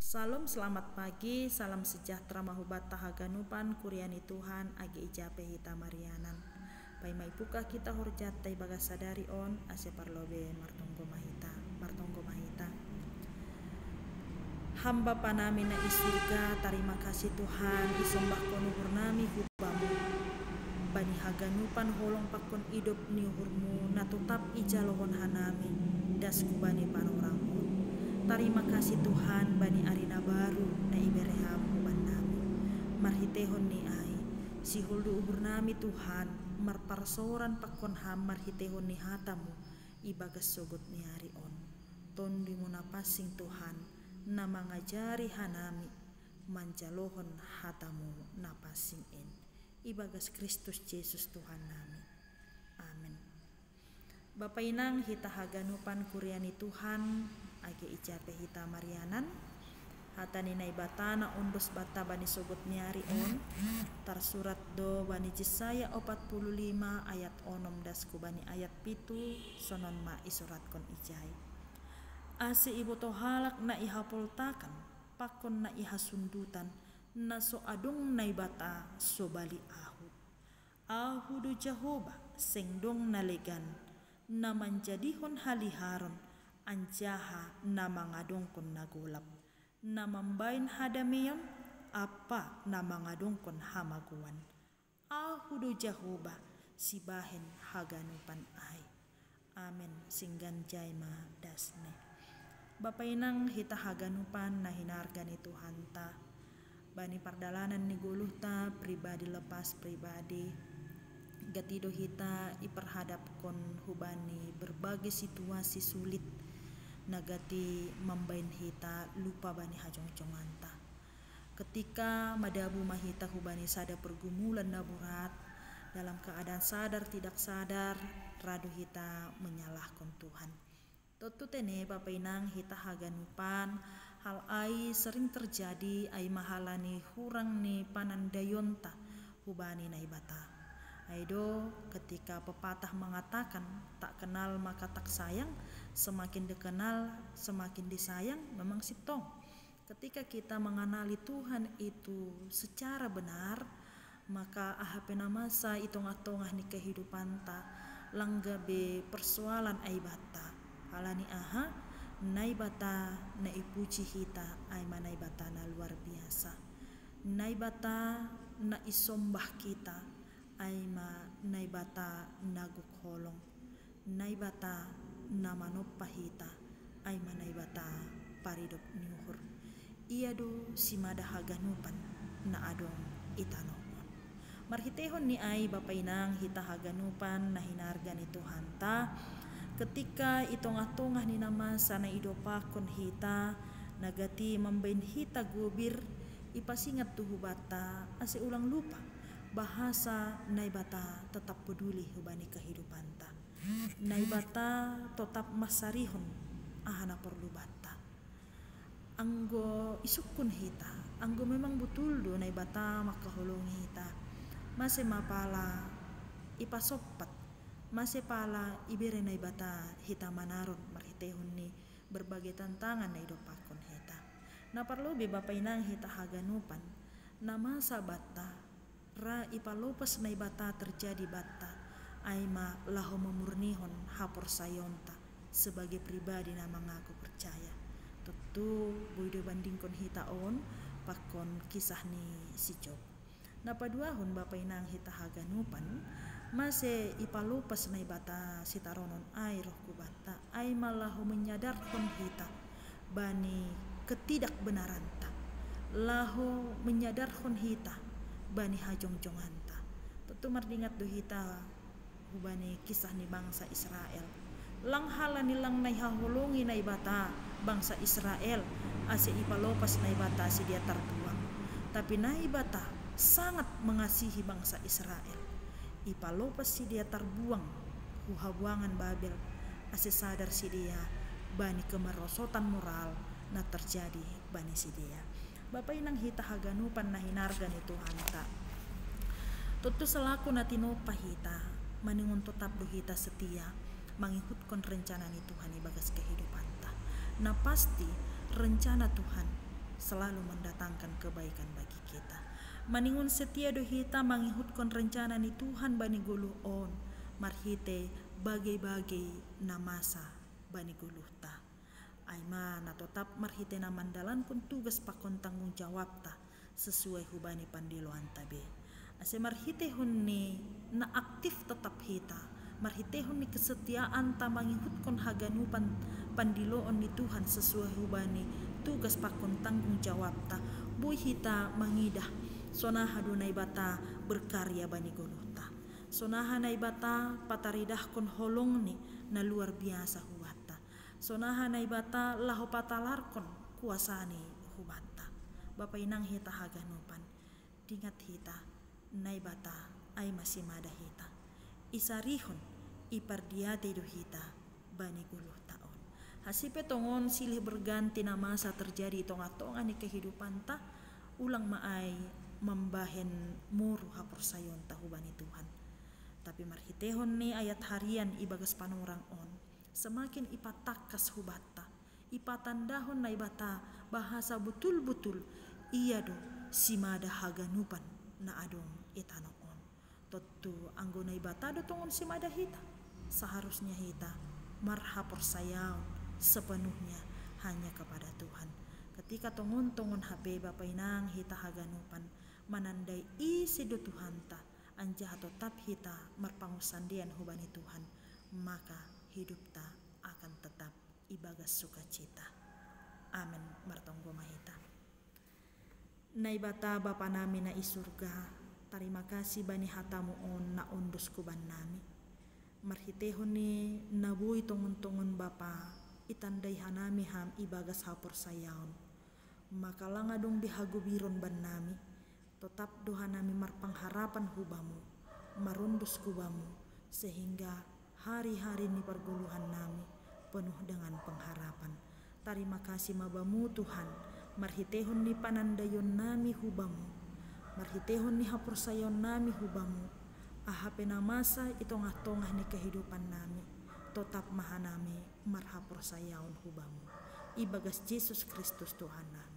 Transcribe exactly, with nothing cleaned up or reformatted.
Salam, selamat pagi, salam sejahtera mahubata haganupan kuria ni Tuhan age ijape hita marianan. Pai maipuka kita horjatta ibagas sadari on ase parlobe martonggo mahita, martonggo mahita. Ham Bapa nami na i surga, tarima kasih Tuhan, isombahkon uhur nami hu Bamu. Bani haganupan holong pakon idop ni uhurmu na totap ijalohon hanami, das hubani panorang on. Tarima kasih Tuhan bani ari na baru na ibere Ham huban nami. Marhitehon ni ai, sihol do uhur nami Tuhan, marparsoran pakon Ham marhitehon ni hatamu, ibagas sogot ni ari on. Tondimu na pansing Tuhan, na mangajari hanami, manjalohon hatamu na pansing in. Ibagas Kristus Jesus Tuhan nami. Amen. Bapa inang hita haganupan kuria ni Tuhan, age ijape hita marianan, hata ni Naibata na ondos banta bani sogot ni ari on, tarsurat do bani Jesaya opat puluh lima ayat onom das hubani ayat pitu, sonon ma isuratkon ijai. Ase iboto halak na ihapoltakan, pakon na ihasundutan, na so adong Naibata sobali ahu. Ahu do Jahowa, seng dong na legan, na manjadihon haliharon, anjaha na mangadongkon na golap, na mambahen hadameion, ampa na mangadongkon hamagoan. Ahu do Jahowa, sibahen haganupan ai. Amen. Singgan jai ma dasne. Bapa inang hita haganupan na hinarga ni Tuhanta. Bani pardalanan ni goluhta, pribadi lepas pribadi, gati do hita iparhadapkon hubani berbagai situasi sulit na gati mambahen hita lupa bani hajongjonganta. Ketika madabu ma hita hubani sada pergumulan na borat, dalam keadaan sadar tidak sadar, ra do hita menyalahkon Tuhan. Tontu tene bapa inang hita haganupan, hal ai sering terjadi ai ma halani hurang ni panandayonta hubani Naibata. Ai do ketika pepatah mengatakan, tak kenal maka tak sayang, semakin dikenal semakin disayang, memang sintong. Ketika kita mengenali Tuhan itu secara benar, maka aha pe na masa i tongah-tongah ni kehidupanta, lang gabe persoalan ai banta. Halani aha? Naibata na ipuji hita ai ma Naibata na luar biasa. Naibata na isombah kita ai ma Naibata na gok holong. Naibata na manompa hita, ai ma Naibata paridop ni uhur. Ia do simada haganupan na adong i tano on. Marhitehon ni ai bapa inang hita haganupan na hinarga ni Tuhanta, ketika i tongah-tongah ni na masa na idopakon hita, na gati mambahen hita gobir, ipasingat do hubanta ase ulang lupa bahasa Naibata tetap peduli hubani kehidupanta. Naibata totap mansarihon aha na porlu banta. Anggo isungkun hita, anggo memang butul do Naibata mangkaholongi hita, mase ma pala ipasompat, mase pala ibere Naibata hita manaron marhitehon ni berbagai tantangan na idopakon hita. Na parlobe bapa inang hita haganupan, na masa banta, ra ipalopas Naibata terjadi banta, ai ma laho mamurnihon haporsayaonta sebagai pribadi na mangaku percaya. Tontu boi do bandingkon hita on pakon kisah ni si Job. Na paduahon bapa inang hita haganupan, mase ipalopas Naibata sitaronon ai roh ku banta, ai ma laho menyadarhon hita bani ketidakbenaranta, laho menyadarhon hita bani hajongjonganta. Tontu mardingat do hita hubani kisah ni bangsa Israel. Lang halani lang na ihaholongi Naibata bangsa Israel ase ipalopas Naibata sidea tarbuang. Tapi Naibata sangat mengasihi bangsa Israel. Ipalopas sidea tarbuang hu habuangan Babel ase sadar sidea bani kemerosotan moral na terjadi bani sidea. Bapa inang hita haganupan na hinarga ni Tuhanta. Tontu selaku na tinompa hita, maningon totap do hita setia mangihutkon rencana ni Tuhan ibagas kehidupanta. Na pasti, rencana Tuhan selalu mendatangkan kebaikan bagi kita. Maningon setia do hita mangihutkon rencana ni Tuhan bani goluh on, marhite bagei-bagei na masa bani goluhta. Ai ma na totap marhite na mandalankon tugas pakon tanggung jawabta sesuai hubani pandiloanta be. Ase marhitehon ni na aktif totap hita, marhitehon ni kesetiaanta mangihutkon haganupan pandiloon ni Tuhan sesuai hubani tugas pakon tanggung jawabta, boi hita mangidah sonaha do Naibata berkarya bani goluhta. Sonaha Naibata pataridahkon holongni na luar biasa hubanta. Sonaha Naibata laho patalarkon kuasani hubanta. Bapa inang hita haganupan, dingat hita, Naibata ai ma simada hita. Isarihon, ipardiatei do hita bani goluhta on. Hasipe tongon silih berganti na masa terjadi i tongah-tongah ni kehidupanta, ulang ma ai mambahen moru haporsayaonta hubani Tuhan. Tapi marhitehon ni ayat harian ibagas panorang on, semakin ipatangkas hubanta, ipatandahon Naibata bahasa butul-butul Ia do simada haganupan na adong i tanoh on. Tontu anggo Naibata do tongon simada hita, seharusnya hita marhaporsayaon sepenuhnya hanya kepada Tuhan. Ketika tongon-tongon hape bapa inang hita haganupan manandai ise do Tuhanta, anjaha totap hita marpangunsandean hubani Tuhan, maka hidupta akan tetap ibagas sukacita. Amen. Martonggo ma hita. Naibata Bapa nami na i surga, tarima kasih bani hatamu on na ondos hubannami. Marhitehon ni na boi tongon-tongon Bapa, itandai hanami Ham ibagas haporsayaon. Maka lang adong be hagobiron bannami, totap do hanami marpangharapan hu Bamu, marondos hu Bamu, sehingga hari-hari ni pargoluhannami penuh dengan pengharapan. Tarima kasih ma Bamu Tuhan, marhitehon ni panandaionnami hu Bamu, marhitehon ni haporsayaonnami hu Bamu, aha pe na masa i tongah-tongah ni kehidupannami, totap ma hanami marhaporsayaon hu Bamu. Ibagas Jesus Kristus Tuhannami.